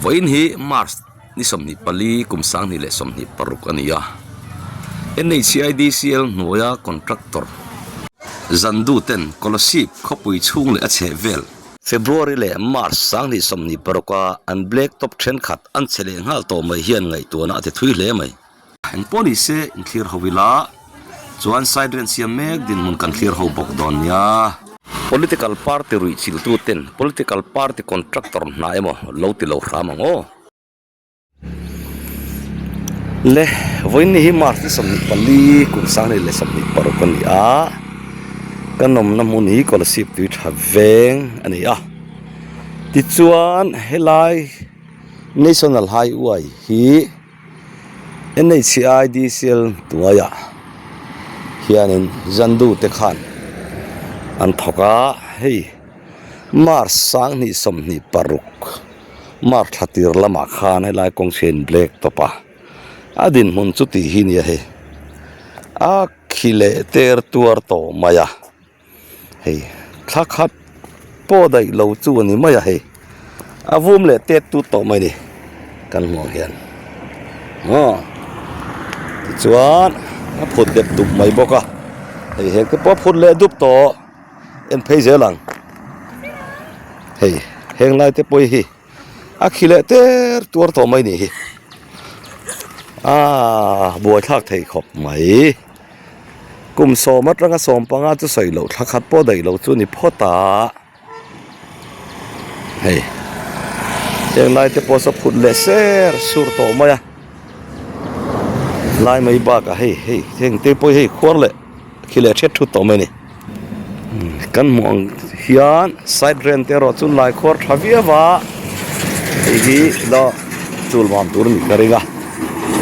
Vawiin hi March ni 24 kum 2026 a ni a, NHIDCL hnuaia contractor Zandu ten Kolasib khawpui chhung leh a chhehvel, February leh March 2026 a an black top thenkhat an chhe leh nghal tawh mai hian ngaihtuahna a ti thui hle mai. Eng pawh ni se inthlir ho ila chuan side ren siam mek dinhmun kan thlir ho bawk dawn nia. Political party ruih chiltu ten political party contractor hna emaw lo ti lo hram ang aw. Le vawiin ni hi March ni 24 kum 2026 a ni a, kan awmna hmun hi Kolasib tui tha veng a ni a, tichuan helai National Highway hi. NHIDCL hnuaiah hianin Zandu te khan an thawk a, hei March 2026 March thla tir lamah khan helai kawng chhe in black tawp a, a dinhmun chu tih hi nia hei a khi leh ter tuar tawh mai a. Hei thla khat pawh daih lo chu a ni mai a hei a vum leh tet tut tawh mai a ni kan hmuh ang hian aw tichuan a phut dep dup mai bawk a hei heng te pawh a phut leh dup tawh en phei zel ang hei heng lai te pawh hi. A khi leh ter tuar tawh mai nih hi aaa buaithlak thei khawp mai kum sawm atanga sawm panga chu sawi loh thla khat pawh daih loh chu ni phawt a hei heng lai te pawh saw phut leh ser sur tawh mai a lai mai bakah hei hei heng te pawh hi hei khuar leh khi leh thet thut tawh mai a ni. Kan hmuh ang hian side rent erawh chu lai khuar tha viau a hei hi la chul mam tur a nih ka ring a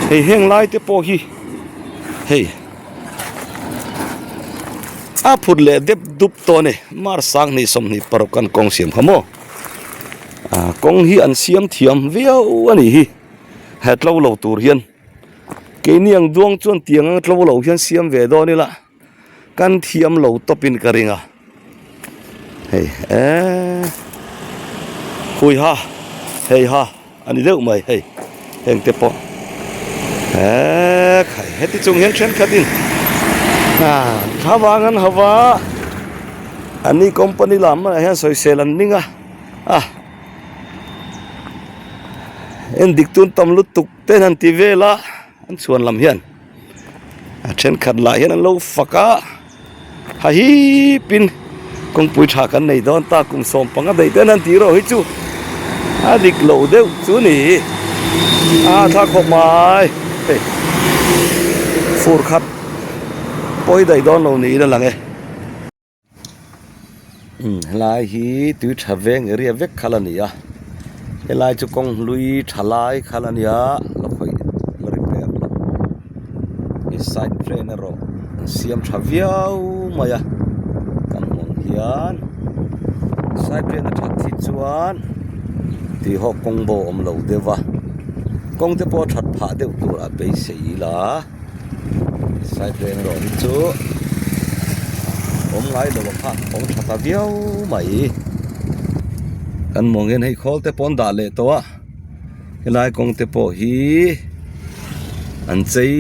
hei heng lai te pawh hi hei a phut leh dep dup tawh a ni mar 2026 kan kawng siam kha maw ah kawng hi an siam thiam viau a nih hi he tlo lo tur hian keini ang duang chuan tiang ang tlo lo hian siam ve dawn ila. Kan thiam lo tawp in ka ring a hei eee hui ha hei ha a ni deuh mai hei heng te pawh eee khai heti chung hian thenkhat in ah thla vang an hauh a an ni company lam ah hian sawisel an ning a ah endik tun tam lutuk ten han ti vel a an chhuan lam hian. A thenkhat lah hian an lo fak a ha hip in kawngpui tha kan nei dawn ta kum 15 daih te an tih rawh hi chu a dik lo deuh chu ni a thla khawp mai hei fur khat pawi daih dawn lo niin a lang e. Umm helai hi tui tha veng area vek kha la ni a helai chu kawng hlui tha lai kha la nia la khawih la repair lo hei side drain erawh an siam tha viau mai a kan hmuh ang hian side drain a that hi chuan tih hawk kawng bo a awm lo deuh va kawng te pawh a that phah deuh tur a beisei ila. Side drain erawh hi chu awm ngai lo ang kha awm tha ta viau mai kan mawng hian hei khawl te pawh an dah leh tawh a helai kawng te pawh hi an chei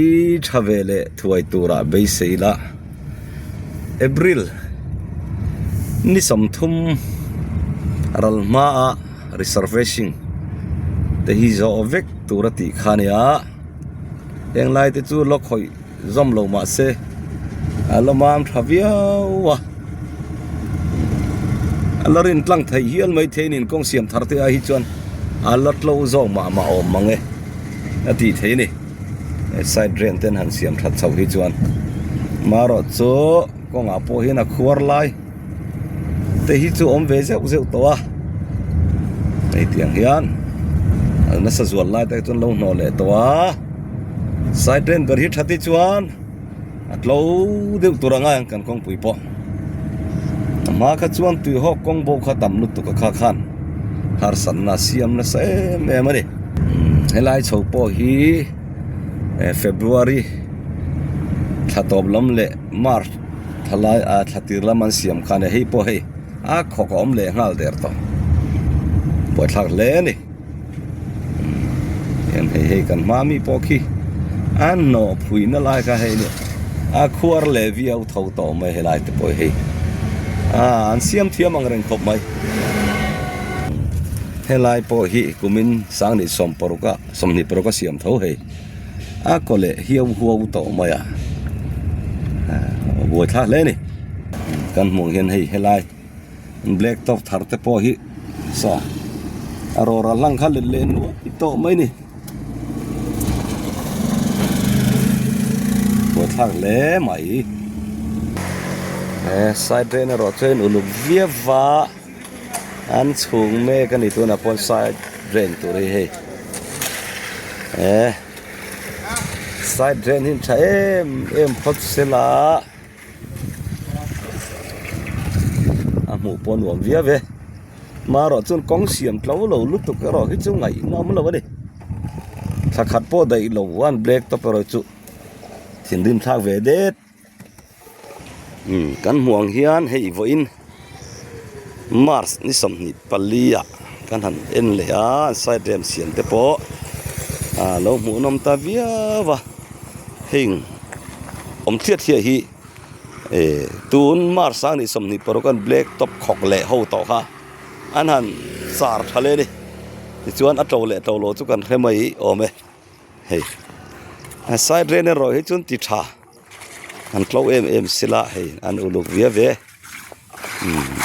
tha ve leh thuai turah beisei ila April ni 30 ral hmaah reservation te hi zawh vek tur a tih kha a ni a. Heng lai te chu lawk khawih zawm lo mah se a la mam tha viau a a la rin tlang theih hial mai thei nin kawng siam thar te ai hi chuan a la tlo zawk mah mah awm mang e a tih theih a ni he side drain ten han siam that chhoh hi chuan marawh chu kawngah pawh hian a khuar lai. Te hi chu awm ve zeuh zeuh tawh a hei tiang hian a nasa zual lai te chuan lo hnawh leh tawh a side drain ber hi tha te chuan a tlo deuh tur anga ang kan kawngpui pawh a hma kha chuan tui hawk kawng bo kha tam lutuk a kha khan harsatna a siam nasa em em a ni helai chho pawh hi February thla tawp lam leh March. Thalai ah thla tir lam an siam kha a ni hei pawh hei a khawk a awm leh nghal der tawh buaithlak hle a ni. Hei kan hma mi pawh khi a hnawh phui na lai kha hei a khuar leh viau tho tawh mai helai te pawh hi ah an siam thiam ang reng khawp mai helai pawh hi kumin sanghnih sawmparuk a 25 a siam tho hei a kaw leh hiau huau tawh mai a ah buaithlak hle a ni kan hmuh hian hei helai. Black top thar te pawh hi saw a rawra hlang kha let leh nuai tawh mai ni buaithlak hle mai he side drain erawh chuan uluk viau va an chhung mek a ni tunah pawh side drain tur hi hei he side drain hi tha em em phawt sela. A hmuh pawh nuam viau e marawh chuan kawng siam tlo lo lutuk erawh hi chu ngaih nawm lo a ni thla khat pawh daih lo an black top erawh chu thinrim thlak ve det umm kan hmuh ang hian hei vawiin march ni 24 ah kan han en leh a side rem siam te pawh ah lo hmuh nawm ta viau a heng. Awm thliah thliah hi eh tun March 26 an black top khawk leh ho tawh kha an han char tha leh a ni tichuan a to leh to lo chu kan hre mai awm e hei a side drain erawh hi chuan ti tha an tlo em em sila hei an uluk viau ve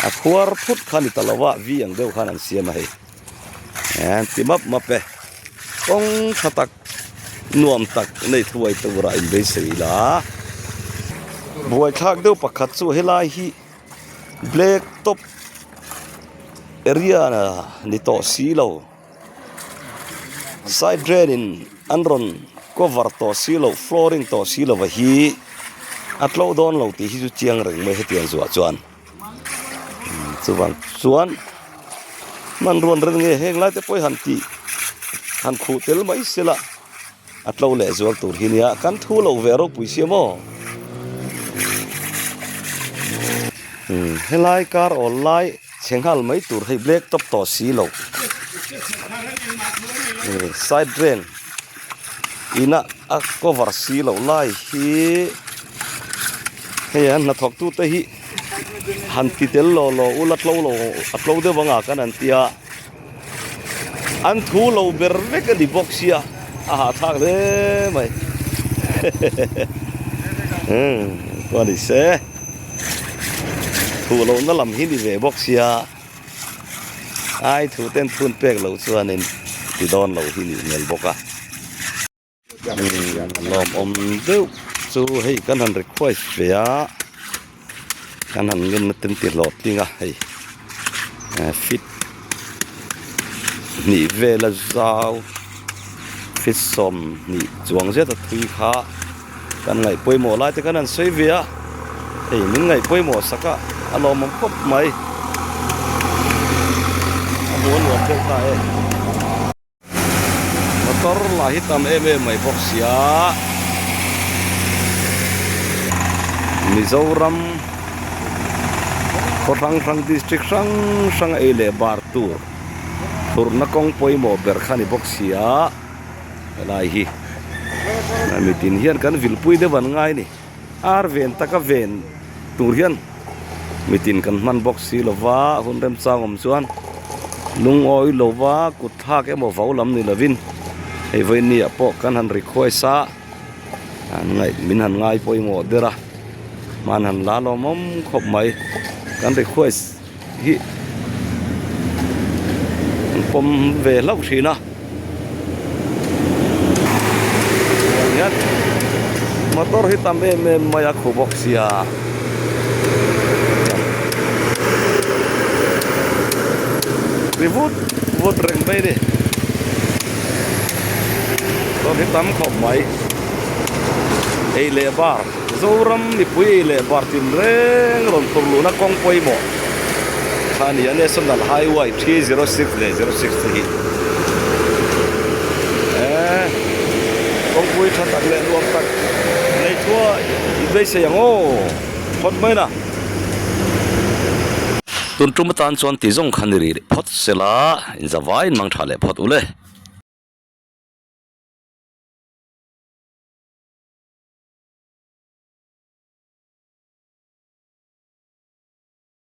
a khuar phut kha ni ta lo a vi ang deuh khan an siam a hei. An ti map map e. Kawng tha tak nuam tak nei thuai tura inbeisei ila. Buaithlak deuh pakhat chu helai hi black top area ni tawh si lo. Side drain in an rawn cover tawh si loh flooring tawh si lova hi a tlo dawn lo tih hi chu chiang reng mai hetiang zuah chuan. Chuvang chuan hmanrua an rel nge heng lai te pawh hi han tih han khuh tel mai sela a tlo leh zual tur hi nia kan thu lo ve ropui sia maw umm helai kar awl lai chhe nghal mai tur hei black top tawh si lo side drain ina a cover si loh lai hi. Hei an hnathawk tu te hi han ti tel lo lo ula tlo lo a tlo deuh anga kan han tia an thu lo ber vek a ni bawk sia a hahthlak hle mai umm pawh a ni se thu lohna lam hi ni ve bawk sia ai thu ten thun pek loh chuanin ti dawn lo hi nih hmel bawk a. Lawmawm deuh chu hei kan han request ve a kan han ngen na ten ti hlawh tling a hei fit hnih vel a zau fit 20 chuang zet a thui kha kan ngaih pawimawh lai te khan an sawi ve a hei min ngaih pawimawh sak a a lawmawm khawp mai a hmuh a nuam deuh ta e. Motor lah hi tam em em mai bawk sia. Mizoram khaw hrang hrang district hrang hrang ei leh bar tur phurhna kawng pawimawh ber kha ni bawk sia helai hi mitin hian kan vilpui deuh an ngai a ni. Ar ven taka ven tur hian mitin kan hman bawk si lova hun remchang awm chuan lungawi lova kut thlak emaw vau lam ni lovin hei vawiin ah pawh kan han request a an ngaih min han ngai pawimawh der a hman han la lawmawm khawp mai kan request hi an pawm ve hlauh thin a hian motor hi tam em em mai a khu bawk sia ri vut vut reng mai a ni motor hi tam khawp mai ei leh bar. Zoram mipui ei leh bar tinreng rawn tur luhna kawng pawimawh kha a ni a, National Highway 306 leh 06 te hi eh kawngpui tha tak leh nuam tak nei thuai i beisei ang aw phawt mai na. Tun tum atan chuan ti zawng kha ni rih phawt sela inzavaiin mang tha leh phawt ule.